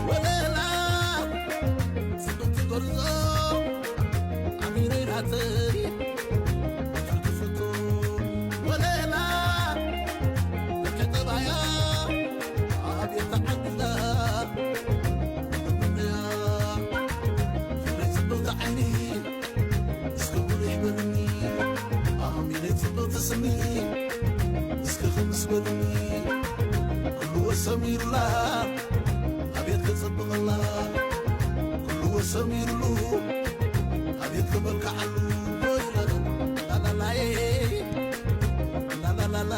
ወለላ ጽብቕቲ ጎርዞ ኣሚረይ ናተይ ፍርቂ ፍቶ ወለላ ከጠባያ ኣብየት ተዓግዛ ብንያ ፍቕሪ ጽብቕቲ ዓይኒ እስኪ ጉልሕ በልኒ ኣሚነይ ጽብቕቲ ስኒ እስኪ ክምስ በልኒ ኩሉ ወሰሚሩላ ኣቤት ከጸብቐላ ኩሉ ወሰሚሩሉ ኣቤት ከመልክዓሉ ላላላዬ ላላላላ